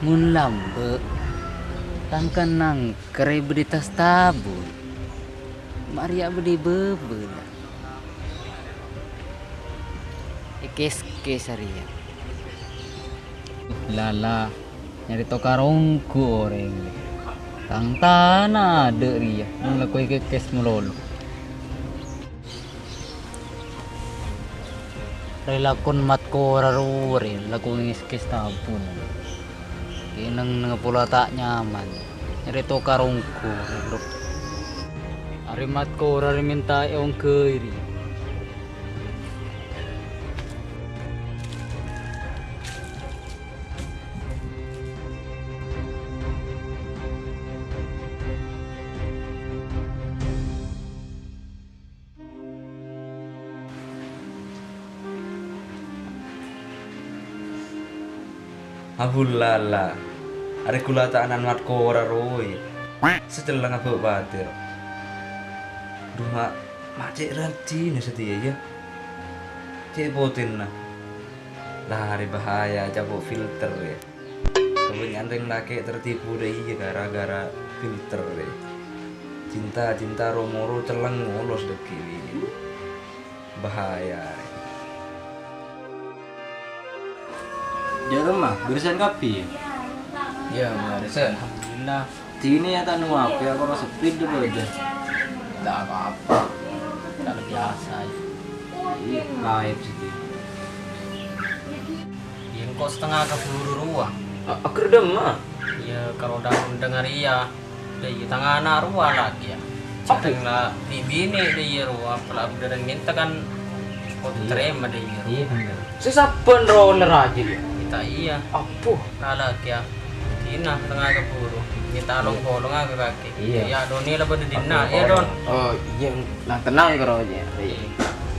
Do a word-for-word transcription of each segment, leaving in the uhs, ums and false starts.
Mon lambâ', tang kennang kèrè bâdhi tas tabun. Ma' rèya bâdhi bâbâ, la. Èkès-kès arèya. Lala, nyarè tokar ongghu orèng. Tang tana adâ' rèya, mon lako èkès-kès malolo. Rè lakon matkora rowa rè, lako ngès-kès tabun. Kènèng neng pola ta' nyaman. Rè tokar ongghu, bro. Arè matkora rè mènta èongghâi rè. Abulala, arè ghulâ ta' ana'an matkora rowa. Sè celleng abâ' patèr. Dhu, ma', ma' cè' rajina satèya, yâ. Cè' potèna. Lah, arè bahaya, capo' filter, yâ. Kabânnya'an rèng lakè' tertipu dâ' iyâ gara-gara filter, yâ. Cinta-cinta ro-moro celleng ngolos dâgghi', yâ. Bahaya, rè. Jhâ' remma, bherrâsân kabbhi, yâ? Iyâ, bherrâsân. Alhamdulillah. Dinè, yâ, ta' nowapè, yâ, koro sepit dâ' bâdâ. Ta' apa-apa. Ta' biyasa, yâ. Iyâ, aib sè dinè. Iyâ, engko' satengnga kabhuru rowa. A-, aghâr dâ' emma? Iyâ, karo dhâng-ondhâng arèya. Dâ' iyâ, tang ana' rowa lakè', yâ. Apa? Jhâreng la bi-binè dâ' iyâ rowa, pola bâdâ rèng mènta kan kodhu tarèma dâ' iyâ rowa. Iyâ, bhender. Sè sabbhân rowa rajâ, yâ? Mènta iyâ. Abbhu. Ra lakè', yâ. Dinah tengnga kabhuru. Mènta long-polonga ka kakè. Iyâ. Yâ, Doni la bâdâ dinna', yâ, Don. Oh, iyâ, la tennang karo, yâ. Iyâ.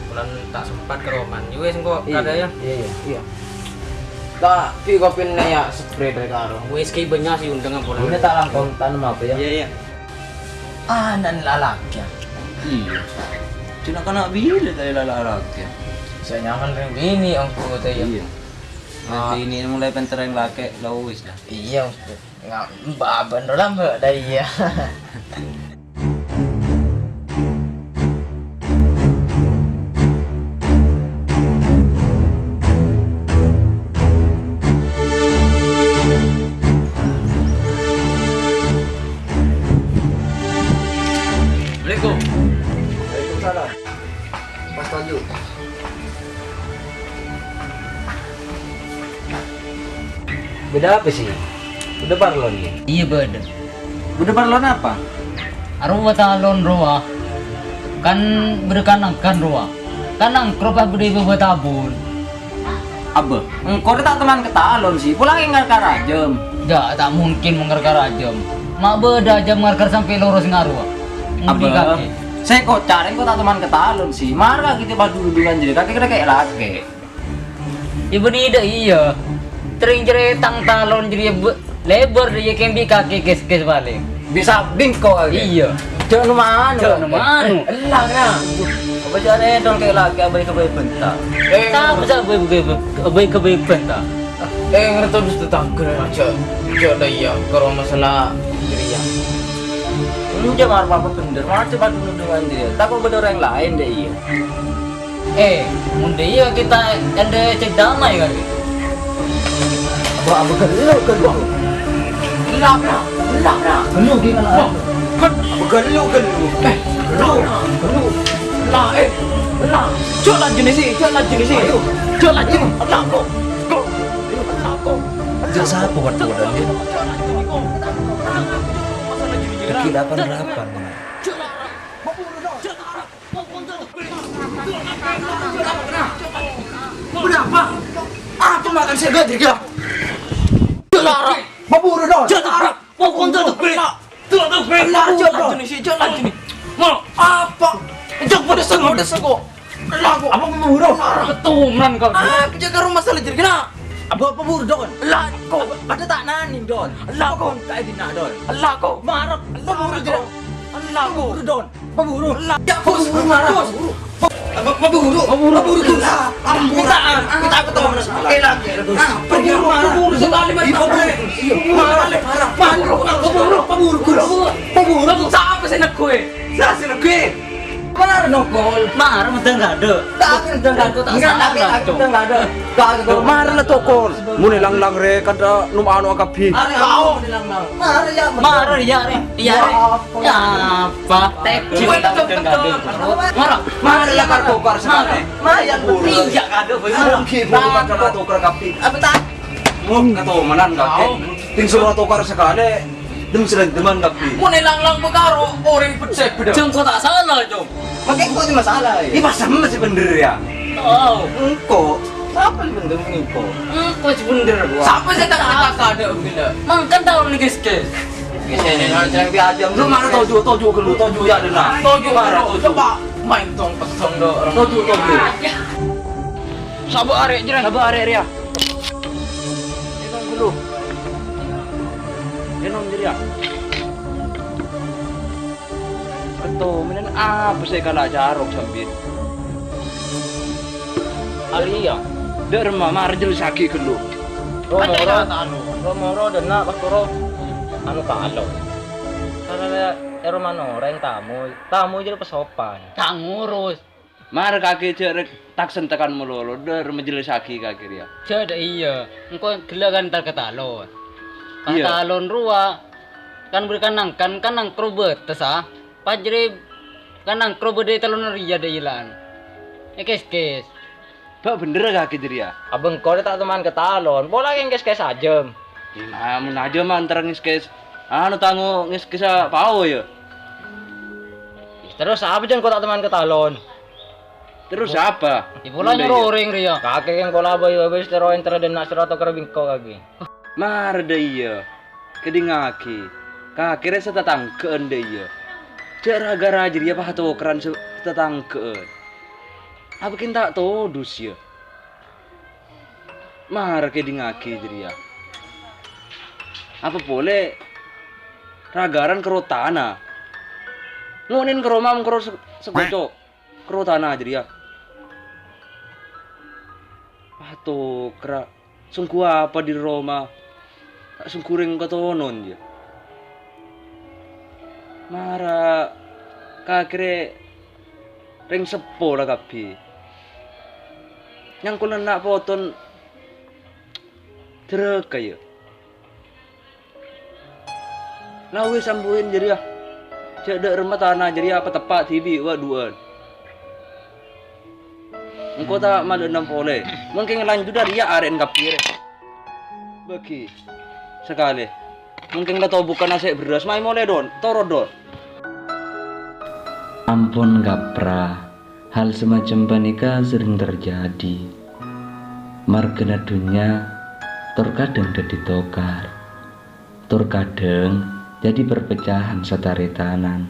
Bulân ta' sempat ka romana. Yâ wis, engko' kadhâ, yâ. Iyâ, iyâ, iyâ. Tapi kopina, yâ, spread rè karo. Wis, ghi' bânnya' sè ondhâng, bulân. Ini tak langkong tanam apa, yâ? Iyâ, iyâ. Ana'na lakè'. Iyâ. Cuma kana' bilâ tadi la lakè'. Sè nyaman rèng binè' ongghu tadi, yâ. Iyâ. Ah. Binè' mulai pènter rèng lakè', la wis dah. Iyâ, ongghu. Nga-, mbak bân rowa mbak dah, iyâ. Assalamualaikum. Waalaikumsalam. Pas tonjhu. Bâdâ apa sih? Bâdâ parlon, yâ? Iyâ, bâdâ. Bâdâ parlon apa? Arowa talon rowa. Kan bâdâ kan-angkan rowa. Kan angkro pas bâdâ è bâbâ tabun. Abbâ, engko' rè ta' toman ka talon sih. Pola ngarkar ajâm. Jhâ', ta' mungkin ngarkar ajâm. Ma' bâdâ ajâm ngarkar sampè' loro sè ngarowa. Abbâ, sèngko' carèng ko' ta' toman ka talon sih. Mara kita pas dulu-duluan jadi kakè kira kayak lakè'. Yâ, bânnè dâ' iyâ. Terrèng jârèya tang talon jârèya bâ-, lèbâr dâ' iyâ kèng bi' kakè kès-kès palèng. Bisa bingko kakè. Iyâ. Jhâ' nomano. Jhâ' nomano. Eh, ella, na. Apa jârèya dol kè lakè' abâi-kabâi bânta'. Eh, ta' bisa abâi-kabâi bân-, abâi-kabâi bânta'. Eh, ngartos tetangga, jhâ', jhâ' dâ' iyâ, karo masalah jârèya. Enjâ' mar apa bhender, mar coba dulu dengan dia. Tako' bâdâ orèng laèn dâ' iyâ. Eh, mon dâ' iyâ kita èndâ cè' damai, kan? Abâ, abâ ghâllu, ghâllu. Ella, ella, ella. Ghâllu, ghi' ngala'. Abâ ghâllu, ghâllu. Eh, ghâllu, ghâllu. La, eh, la. Jhâ' la jenisi, jhâ' la jenisi. Ayo. Jhâ' la jenisi. Ella, ko. Ko. Ayo, ella, ko. Jhâ' sapa wat-wadan, yâ? Lagi delapan delapan, Bang. Berapa? Apa makan saya gaji gila? Jelara. Maburu dong. Jelara. Pokok tuh tuh bela. Tuh tuh bela. Jelara jenis, jelara jenis. Mau apa? Jok pada sego, pada sego. Lagu apa maburu? Keturunan kau. Ah, kerja ke rumah salah jadi kena. Apa maburu dong? Lagu. Pada tak nani dong. Lagu. Kayak dina dong. Lagu. Marah. Maburu dong. Lagu. Maburu dong. Paburu. Paburu marah. Paburu. Apa, apa buru? Apa buru, Gus? Ampun. Kita, kita ketemu mana sekolah? Enak, ya, Gus. Ah, paburu, paburu, sekali, Mas. Iya, paburu. Iya, paburu. Marah, marah. Paburu, paburu, paburu, Gus. Paburu. Paburu, sapa sing neggu, eh? Sapa sing neggu, eh? Marah, nokol. Marah, medang gado. Tak, medang gado, tak salah, Cok. Medang gado. Gak, gak, gak. Marah lah, tokol. Muni lang-lang re, kan ta nom anu akabbi. Are, kau. Muni lang-lang. Marah, ya, marah, ya, re. Iya, re. Ya, apa? Ya, apa? Tek, jiwa tak betul. Marah. Marah ya, kar tokar sekali. Marah. Marah, ya, betul. Iya, kado, boy. Mungkin, mungkin, kan ta tokar kabbi. Apa, tak? Mun katomanan kabbi. Kau. Ting suruh tokar sekali. Dem sering deman kabbi. Mun elang-lang pekaro, oreng pecek beda. Jeng, kok tak salah, Jong? Makai kok ini masalah, ya? Ini pasal masih bener, ya? Oh. Engko. Sapa yang bener, engko? Engko sih bener. Sapa sih tak kata ada, bila? Mangkan tahu nih, guys, guys. Guys, ini kan cereng piajam. Lu mana toju, toju ke lu, toju ya, Dena. Toju, mana toju? Coba main tong, petong, do, orang. Toju, toju. Sabar, arek, jereng. Sabar, arek, Ria. Minum dulu. Minum, Ria. Ketomenan apa sè kala carok sampèyan? Alia, dâ' remma mara jellisaghi ghâllu. Ro-moro, ro-moro dâ' enna' pas koro anu talo. Karena è romana orèng tamoy, tamoy jârèya pasopan. Ta' ngurus. Mara kakè jâ' rèk tak-sentekan malolo, dâ' remma jellisaghi kakè rèya. Jâ' dâ' iyâ, engko' ghellâ' kan entar ka talon. Ka talon rowa, kan bâdâ kanangkan, kan nangkro bâtes, a. Pas jârèya kan nangkro bâdâ è talon rèya dâ' iyâ lan. Èkès-kès. Bâ' bhendher kakè jârèya. Abâ' engko' rè ta' toman ka talon, pola kèng kès-kès ajâm. Iyâ, mon ajâm antar ngès-kès. Anu tango ngès-kèssa pao, yâ. Terros apa jâ' engko' ta' toman ka talon? Terros apa? Ipola nyoro orèng rèya. Kakè kèng pola bâi-bâi sè terro entar dâ' enna' sè rowa tokar bengko kakè. Mara dâ' iyâ. Kèdingngaghi. Kakè rè satatanggâ'ân dâ' iyâ. Jâ' ra-ghârâ jârèya patokaran sè satatanggâ'ân. Apa kèng ta' todus, yâ? Mara kèdingngaghi jârèya. Apa polè ra-ghârâ karo tana? Ngonèn ka roma mon karo se-, sekoco'. Karo tana jârèya. Wah, tokra. Songghu apa dâri roma? Ta' songghu rèng katonon, yâ. Mara kakè rè rèng seppo la kabbhi. Nyangkol enna' poton dârâka, yâ. La wis ambuin jârèya. Jâ' dâ' remma tana jârèya pateppa' dhibi' wa' du'an. Engko' ta' malem polè. Mon kèng lanjut dâriyâ arè'en kabbhi rè. Bâgi. Sakalè. Mon kèng la tobukan nasè' bherrâs, mayu molè, Don. Toro', Don. Ampon, Kapra. Hal semacam panèka sering terjadi. Marghâna dhunnya, tor kadhâng dhâddhi tokar. Tor kadhâng dhâddhi perpecahan sataretanan.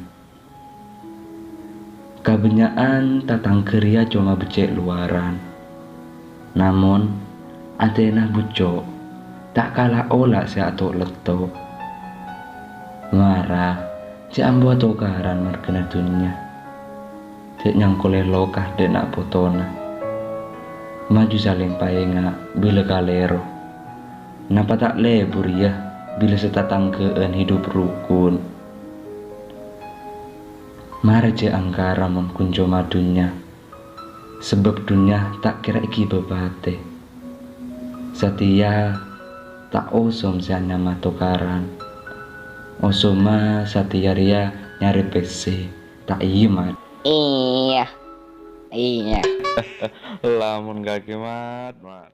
Kabânnya'an tatangghâ rèya coma beccè' lowaran. Namon, atèna bucco', ta' kala ola' sè ato'-letto'. Mara, jâ' ambu atokaran marghâna dhunnya. Jâ' nyangkolè loka dâ' na' potona. Maju salèng paènga' bilâ kalèro. Napa ta' lebur, yâ, bilâ satatangghâ'ân hidup rukun? Mara jâ' angkara mon ghun coma dhunnya, sabâb dhunnya ta' kèra èghibâ patè. Satèya ta' osom sè anyama tokaran. Osomma satèya rèya nyarè pèssè, ta' iyâ, Mat? Iyâ. Iyâ. Lamon kakè, Mat, Mat.